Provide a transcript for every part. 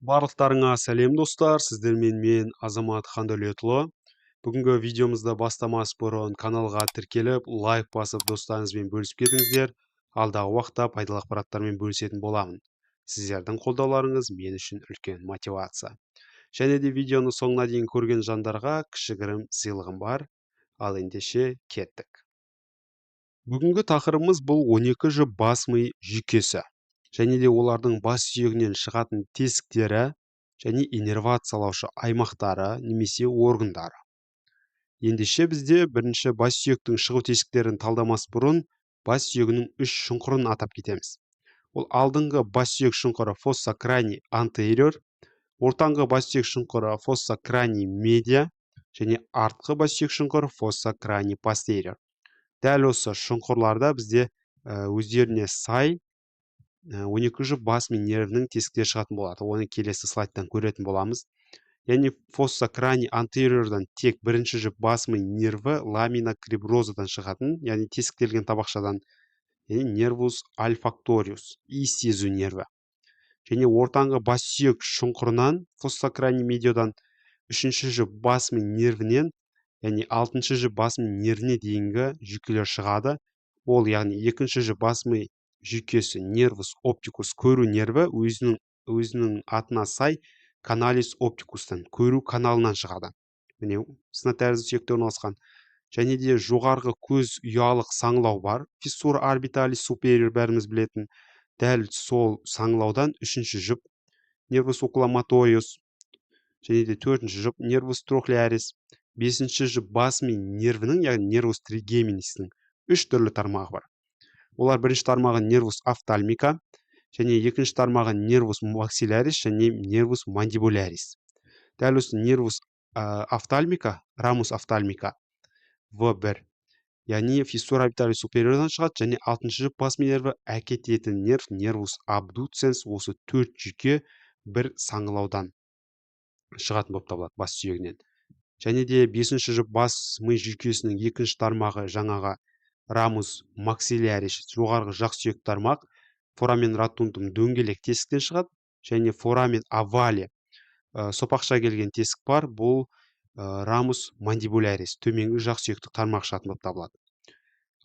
Барлықтарыңа сәлем, достар! Сіздермен мен, Азамат Хандәулетұлы. Бүгінгі видеомызды бастамас бұрын каналға тіркеліп, лайк басып, достарыңызбен бөлісіп кетіңіздер. Алдағы уақытта пайдалы ақпараттармен бөлісетін боламын. Сіздердің қолдауларыңыз мен үшін үлкен мотивация. Және де видеоны соңына дейін көрген жандарға кішігірім сыйлығым бар. Ал ендеше кеттік. Бүгінгі тақырыбымыз бұл 12 жұп бас ми жүйкесі және де олардың бас сүйегінен шығатын тесіктері және иннервациялаушы аймақтары немесе органдары. Ендеше, бізде бірінші бас сүйектің шығу тесіктерін талдамас бұрын бас сүйегінің үш шұңқырын атап кетеміз. Ол алдыңғы бас сүйек шұңқыры, fossa cranii anterior, ортаңғы бас сүйек шұңқыры, fossa cranii media, және артқы бас сүйек шұңқыры, fossa cranii posterior. Дәл осы шұңқырларда бізде өздеріне сай 12 жұп бас ми нервінің тесіктері шығатын болады. Оны келесі слайдтан көретін боламыз. Яғни fossa cranii anteriorдан тек бірінші жұп бас ми нерві ламина криброзадан шығатын, яғни тесіктелген табақшадан, яғни nervus olfactorius, иіс сезу нерві. Және ортаңғы бас сүйек шұңқырынан, fossa cranii mediaдан, үшінші жұп бас ми нервінен, яғни алтыншы жұп бас ми нервіне дейінгі жүйкелер шығады. Ол, яғни екінші жұп бас ми жүйкесі, nervus opticus, көру нерві, өзінің атына сай canalis opticusтан, көру каналынан шығады. Міне, сына тәрізді сүйекте орналасқан. Және де жоғарғы көз ұялық саңылау бар, fissura orbitalis superior, бәріміз білетін. Дәл сол саңылаудан үшінші жұп nervus oculomotorius және де төртінші жұп nervus trochlearis. Бесінші жұп бас ми нервінің, яғни nervus trigeminus'ның үш түрлі тармағы бар. Олар: бірінші тармағы nervus ophthalmica және екінші тармағы nervus maxillaris және nervus mandibularis. Дәл осы nervus ophthalmica, ramus ophthalmica V1, яғни fissura orbitalis superiorдан шығады. Және алтыншы жұп бас ми нерві әкететін нерв, nervus abducens. Осы төрт жүйке бір саңылаудан шығатын болып табылады, бас сүйегінен. Және де бесінші жұп бас ми жүйкесінің екінші тармағы, жаңағы ramus maxillaris, жоғарғы жақ сүйек тармақ, foramen rotundum, дөңгелек тесіктен шығады. Және foramen ovale, сопақша келген тесік бар, бұл ramus mandibularis, төменгі жақ сүйектік тармақ шығатын болып табылады.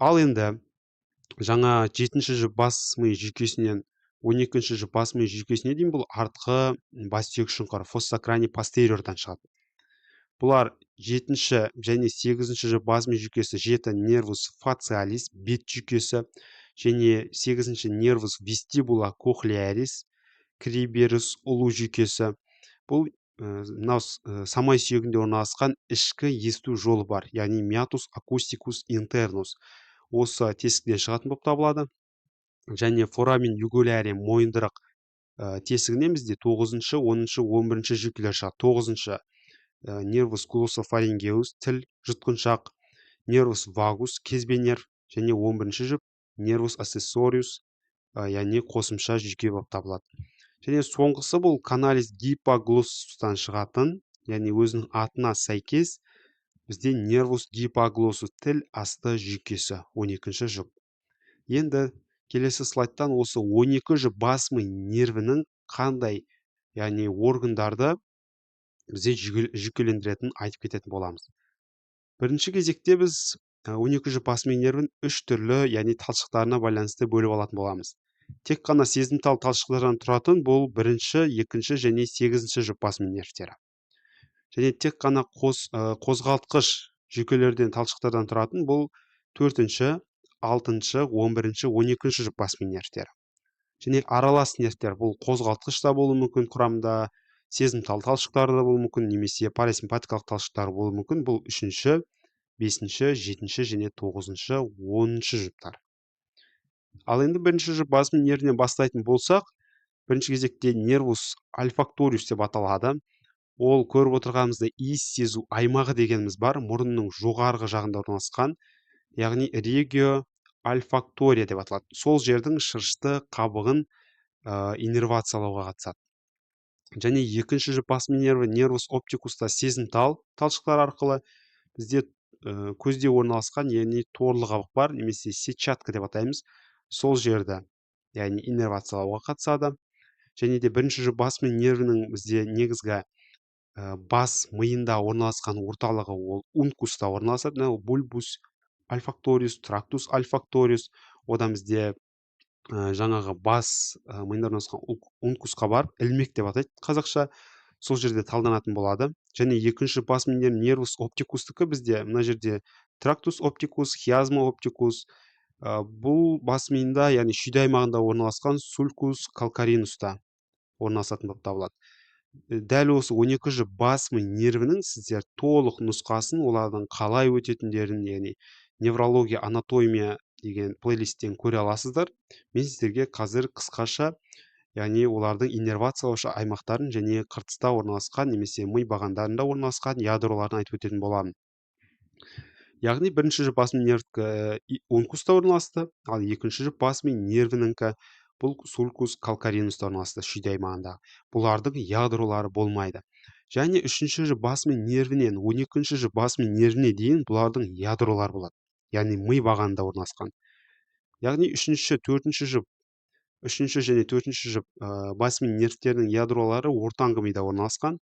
Ал енді жаңа жетінші жұп бас ми жүйкесінен 12-жұп бас ми жүйкесіне дейін, бұл артқы бас сүйек шұңқыры, fossa cranii posteriorдан шығады. Бұлар жетінші және сегізінші жұп бас ми жүйкесі: жеті nervus facialis, бет жүйкесі, және сегізінші nervus vestibulocochlearis, кіреберіс ұлу жүйкесі. Бұл мынау самай сүйегінде орналасқан ішкі есту жолы бар, яғни meatus acousticus internus, осы тесіктен шығатын болып табылады. Және foramen jugulare, мойындырық тесігінен бізде тоғызыншы, 10-шы, 11-ші жүйкелер шығады. Тоғызыншы nervus glossopharyngeus, тіл, жұтқыншақ, nervus vagus, кезбе нерв, және 11-жұп nervus accessorius, яғни қосымша жүйке болып табылады. Және соңғысы бұл canalis hypoglossusтан шығатын, яғни өзінің атына сәйкес бізде nervus hypoglossus, тіл асты жүйкесі, 12-жұп. Енді келесі слайдтан осы 12 жұп бас ми нервінің қандай, яғни органдарды бізде жүйкелендіретінін айтып кететін боламыз. Бірінші кезекте біз 12 жұп бас ми нервін үш түрлі, яғни талшықтарына байланысты бөліп алатын боламыз. Тек қана сезімтал талшықтардан тұратын бұл бірінші, екінші және сегізінші жұп бас ми нервтері. Және тек қана қозғалтқыш жүйкелерден, талшықтардан тұратын бұл төртінші, алтыншы, 11-, 12-жұп бас ми нервтері. Және аралас нервтер, бұл қозғалтқыш та болуы мүмкін, құрамында сезімтал талшықтары да болуы мүмкін немесе парасимпатикалық талшықтар болуы мүмкін, бұл үшінші, бесінші, жетінші және тоғызыншы, 10-жұптар. Ал енді бірінші жұп бас ми нервінен бастайтын болсақ, бірінші кезекте nervus olfactorius деп аталады. Ол, көріп отырғанымыздай, иіс сезу аймағы дегеніміз бар, мұрынның жоғарғы жағында орналасқан, яғни regio olfactoria деп аталады. Сол жердің шырышты қабығын иннервациялауға қатысады. Және екінші жұп бас ми нерві, nervus opticus, сезімтал талшықтар арқылы бізде көзде орналасқан, яғни торлы қабық бар немесе сетчатка деп атаймыз, сол жерді, яғни иннервациялауға қатысады. Және де бірінші жұп бас ми нервінің бізде негізгі бас миында орналасқан орталығы ол ункуста орналасады. Мынау бульбус ольфакториус, трактус ольфакториус. Одан бізде жаңағы бас миында орналасқан ункусқа барып, ілмек деп атайды қазақша, сол жерде талданатын болады. Және екінші бас ми нерві нервус оптикустікі бізде мына жерде трактус оптикус, хиазма оптикус. Бұл бас миында, яғни шүйде аймағында орналасқан сулькус калкаринуста орналасатын болып табылады. Дәл осы 12 жұп бас ми нервінің сіздер толық нұсқасын, олардың қалай өтетіндерін, яғни неврология, анатомия деген плейлисттен көре аласыздар. Мен сіздерге қазір қысқаша, яғни олардың иннервациялаушы аймақтарын және қыртыста орналасқан немесе ми бағандарында орналасқан ядроларын айтып өтетін боламын. Яғни бірінші жұп бас ми нервікі ункуста орналасты, ал екінші жұп бас ми нервінікі бұл сулькус калкаринуста орналасты, шүйде аймағында. Бұлардың ядролары болмайды. Және үшінші жұп бас ми нервінен 12-ші жұп бас ми нервіне дейін бұлардың ядролары болады, яғни ми бағанында орналасқан. Яғни үшінші, төртінші жұп, үшінші және төртінші жұп бас ми нервтерінің ядролары ортаңғы мида орналасқан.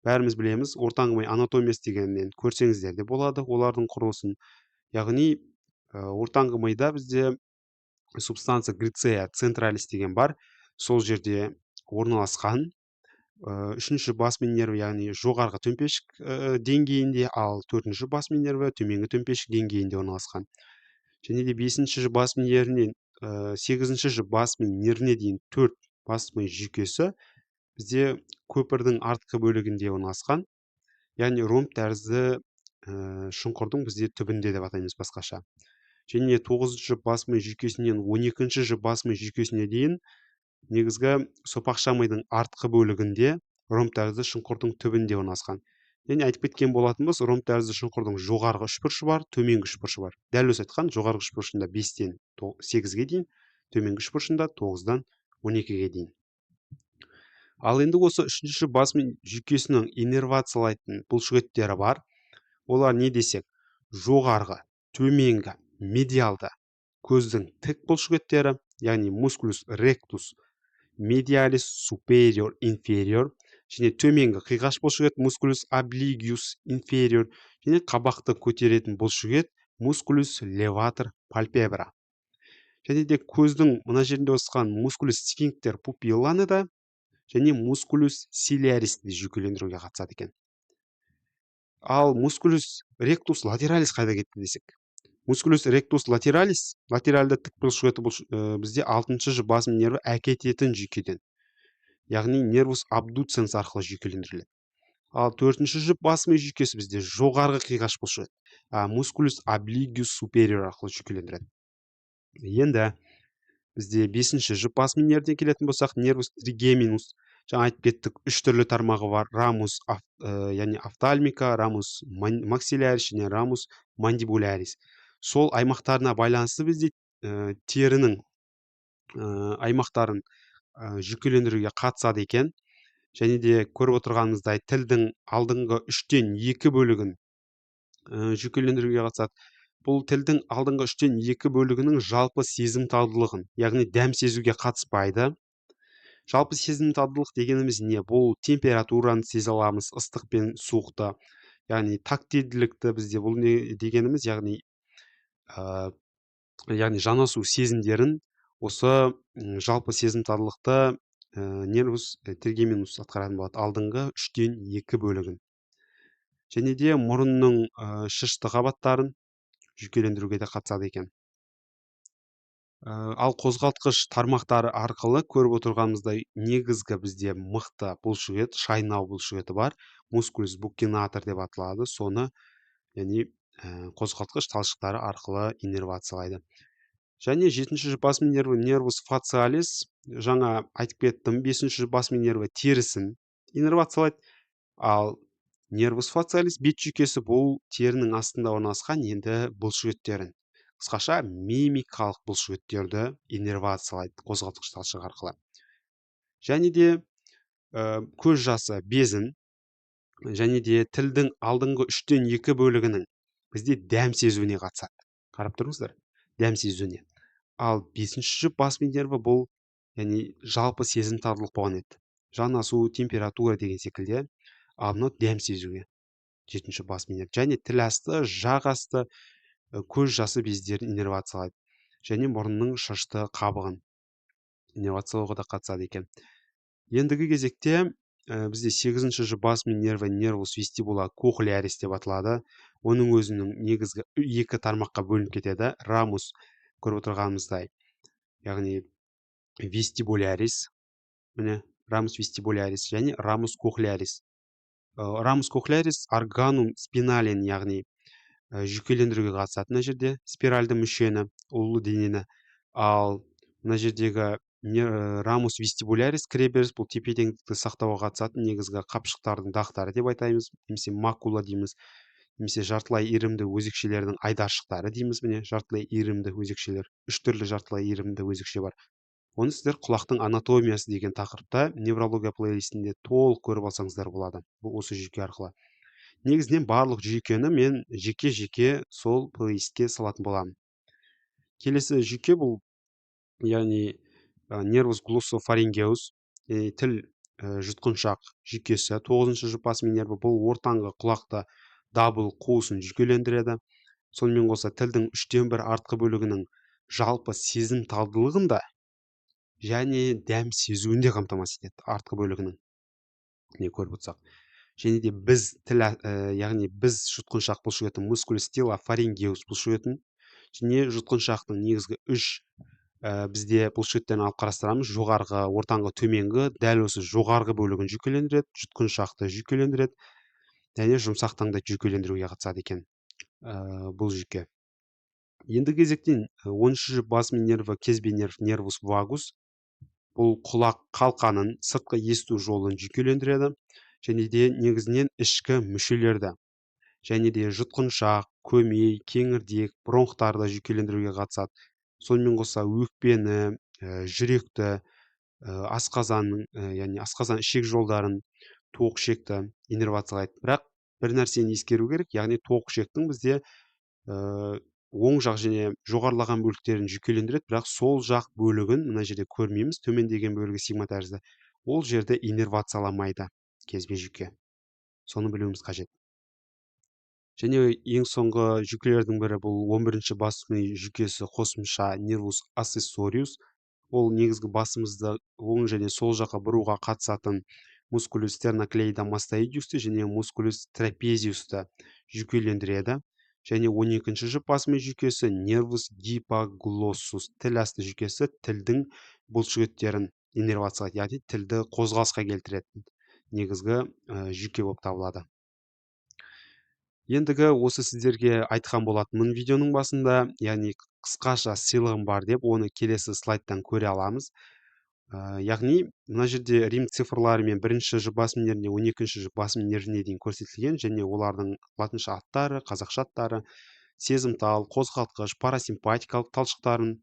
Бәріміз білеміз, ортаңғы ми анатомиясы дегеннен көрсеңіздер де болады олардың құрылысын. Яғни ортаңғы мида бізде субстанция грицея централис деген бар, сол жерде орналасқан. Үшінші бас ми нерві, яғни жоғарғы төмпешік деңгейінде, ал төртінші бас ми нерві төменгі төмпешік деңгейінде орналасқан. Және де бесінші бас ми нервінен сегізінші жұп бас ми нервіне дейін төрт бас ми жүйкесі бізде көпірдің артқы бөлігінде орналасқан, яғни ромб тәрізді шұңқырдың бізде түбінде деп атаймыз басқаша. Және тоғызыншы жұп бас ми жүйкесінен 12-ші жұп бас ми жүйкесіне дейін негізгі сопақша мидың артқы бөлігінде ромб тәрізді шұңқырдың түбінде орналасқан. Және айтып кеткен болатынбыз, ромб тәрізді шұңқырдың жоғарғы үшбұрышы бар, төменгі үшбұрышы бар. Дәл осы айтқан жоғарғы үшбұрышында 5-тен 8-ге дейін, төменгі үшбұрышында 9-дан 12-ге дейін. Ал енді осы үшінші бас ми жүйкесінің иннервациялайтын бұлшықеттері бар. Олар не десек, жоғарғы, төменгі, медиалды көздің тік бұлшықеттері, яғни мускулус ректус медиалис superior inferior, және төменгі қиғаш бұлшықет мускулус obliquius inferior, және қабақты көтеретін бұлшықет мускулус levator palpebra. Және де көздің мына жерінде орналасқан мускулус сфинктер пупилланы да және мускулус ciliaris жүйкелендіруге қатысады екен. Ал мускулус ректус латералис қайда кетті десек, мускулус ректус латералис, латеральды тік бұлшықеті бұл бізде алтыншы жұп бас ми нерві әкететін жүйкеден, яғни нервус абдуценс арқылы жүйкелендіріледі. Ал төртінші жұп бас ми жүйкесі бізде жоғарғы қиғаш бұлшықет, мускулус obliquius superior арқылы жүйкелендіреді. Енді бізде бесінші жұп бас ми нервіне келетін болсақ, нервус тригеминус, жаңа айтып кеттік, үш түрлі тармағы бар: рамус, яғни офтальмика, рамус максиллярис және рамус мандибулярис. Сол аймақтарына байланысты бізде терінің аймақтарын жүйкелендіруге қатысады екен. Және де көріп отырғанымыздай, тілдің алдыңғы 2/3 бөлігін жүйкелендіруге қатысады. Бұл тілдің алдыңғы 2/3 бөлігінің жалпы сезімталдылығын, яғни дәм сезуге қатыспайды. Жалпы сезімталдылық дегеніміз не? Бұл температураны сезе аламыз, ыстық пен суықты, яғни тактильділікті. Бізде бұл не дегеніміз, яғни яғни жанасу сезімдерін, осы жалпы сезімталдылықты нервус тригеминус атқаратын болады, алдыңғы 2/3 бөлігін. Және де мұрынның шышты қабаттарын жүйкелендіруге де қатысады екен. Ал қозғалтқыш тармақтары арқылы көріп отырғанымыздай, негізгі бізде мықты бұлшықет, шайнау бұлшықеті бар, мускулус букинатор деп аталады. Соны, яғни қозғалтқыш талшықтары арқылы иннервациялайды. Және жетінші жұп бас ми нерві нервус фациалис, жаңа айтып кеттім, бесінші жұп бас ми нерві терісін иннервациялайды, ал нервус фациалис бет жүйкесі бұл терінің астында орналасқан енді бұлшықеттерін, қысқаша мимикалық бұлшықеттерді иннервациялайды қозғалтқыш талшық арқылы. Және де көз жасы безін және де тілдің алдыңғы 2/3 бөлігінің бізде дәм сезуіне қатысады. Қарап тұрыңыздар, дәм сезуіне. Ал бесінші жұп бас ми нерві бұл, Яғни жалпы сезімталдылық болған еді, жанасу, температура деген секілді. Ал мынау дәм сезуге жетінші бас ми нерві және тіл асты, жақ асты, көз жасы бездерін иннервациялайды және мұрынның шышты қабығын иннервациялауға да қатысады екен. Ендігі кезекте бізде сегізінші жұп бас ми нерві, нервус вестибулокохлеарис деп аталады. Оның өзінің негізгі екі тармаққа бөлініп кетеді. Рамус, көріп отырғанымыздай, яғни вестибулярис, міне, рамус вестибулярис және рамус кохлеарис. Рамус кохлеарис органум спиналин, яғни жүйкелендіруге қатысады, мына жерде спиральді мүшені, ұлы денені. Ал мына жердегі рамус вестибулярис, кіреберіс, бұл тепе теңдікті сақтауға қатысатын негізгі қапшықтардың дақтары деп айтаймыз немесе макула дейміз, немесе жартылай иірімді өзекшелердің айдаршықтары дейміз. Міне, жартылай иірімді өзекшелер, үш түрлі жартылай иірімді өзекше бар. Оны сіздер құлақтың анатомиясы деген тақырыпта неврология плейлистінде толық көріп алсаңыздар болады. Бұл осы жүйке арқылы. Негізінен барлық жүйкені мен жеке-жеке сол плейлистке салатын боламын. Келесі жүйке бұл, яғни нервус глоссофарингеус, тіл, жұтқыншақ жүйкесі, тоғызыншы жұп бас ми нерві. Бұл ортаңғы құлақты дабыл қуысын жүйкелендіреді. Сонымен қоса тілдің үштен бір артқы бөлігінің жалпы сезімталдылығын да және дәм сезуін де қамтамасыз етеді артқы бөлігінің, не көріп отырсақ. Және де біз тіл, яғни біз жұтқыншақ бұлшықетін, мускулус стилофарингеус бұлшықетін және жұтқыншақтың негізгі үш бізде бұлшықеттерін алып қарастырамыз: жоғарғы, ортаңғы, төменгі. Дәл осы жоғарғы бөлігін жүйкелендіреді, жұтқыншақты жүйкелендіреді және жұмсақ таңдайды жүйкелендіруге қатысады екен бұл жүйке. Ендігі кезектен 10-жұп бас ми нерві, кезбе нерв, нервус вагус. Бұл құлақ қалқанын, сыртқы есту жолын жүйкелендіреді және де негізінен ішкі мүшелерді және де жұтқыншақ, көмей, кеңірдек, бронхтарды жүйкелендіруге қатысады. Сонымен қоса өкпені, жүректі, асқазанның, яғни асқазан ішек жолдарын, тоқ ішекті иннервациялайды. Бірақ бір нәрсені ескеру керек, яғни тоқ ішектің бізде оң жақ және жоғарылаған бөліктерін жүйкелендіреді, бірақ сол жақ бөлігін мына жерде көрмейміз, төмендеген бөлігі сигма тәрізді, ол жерде иннервацияламайды кезбе жүйке. Соны білуіміз қажет. Және ең соңғы жүйкелердің бірі бұл 11-ші бас ми жүйкесі, қосымша нервус аксессориус. Ол негізгі басымызды оң және сол жаққа бұруға қатысатын мускулус стерноклеидомастоидеусті және мускулус трапезиусты жүйкелендіреді. Және 12-ші жұп бас ми жүйкесі, нервус гипоглоссус, тіл асты жүйкесі, тілдің бұлшықеттерін иннервациялайды, яғни тілді қозғалысқа келтіретін негізгі жүйке болып табылады. Ендігі осы сіздерге айтқан болатынмын видеоның басында, яғни қысқаша сыйлығым бар деп, оны келесі слайдтан көре аламыз. Яғни мына жерде рим цифрларымен бірінші жұп бас ми нервіне, 12-ші жұп бас ми нервіне дейін көрсетілген және олардың латынша аттары, қазақша аттары, сезімтал, қозғалтқыш, парасимпатикалық талшықтарын,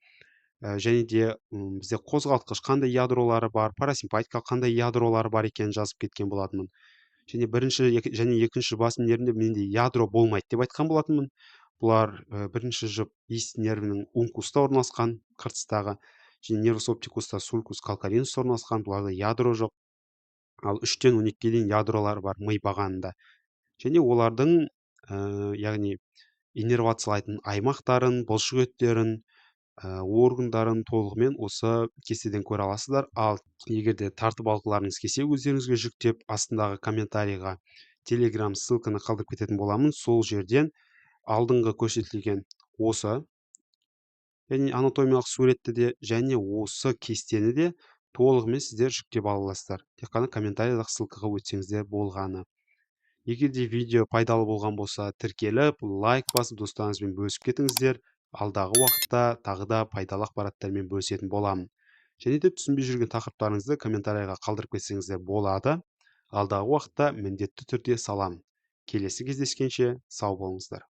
және де бізде қозғалтқыш қандай ядролары бар, парасимпатикалық қандай ядролары бар екенін жазып кеткен болатынмын. Және бірінші және екінші бас ми нервінде менде ядро болмайды деп айтқан болатынмын. Бұлар бірінші жұп иіс нервінің ункуста орналасқан, қыртыстағы, және нервус оптикуста сулькус калкаринус орналасқан, бұларда ядро жоқ. Ал 3-тен 12-ге дейін ядролар бар ми бағанында. Және олардың, яғни иннервациялайтын аймақтарын, бұлшықеттерін, органдарын толығымен осы кестеден көре аласыздар. Ал егер де тартып алғыларыңыз келсе, өздеріңізге жүктеп, астындағы комментарийға Telegram ссылканы қалдырып кететін боламын. Сол жерден алдыңғы көрсетілген осы, яғни анатомиялық суретті де және осы кестені де толығымен сіздер жүктеп ала аласыздар. Тек қана комментарийдағы ссылкаға өтсеңіздер болғаны. Егер де видео пайдалы болған болса, тіркеліп, лайк басып, достарыңызбен бөлісіп кетіңіздер. Алдағы уақытта тағы да пайдалы ақпараттармен бөлісетін боламын. Және де түсінбей жүрген тақырыптарыңызды комментарийға қалдырып кетсеңіздер болады. Алдағы уақытта міндетті түрде саламын. Келесі кездескенше сау болыңыздар.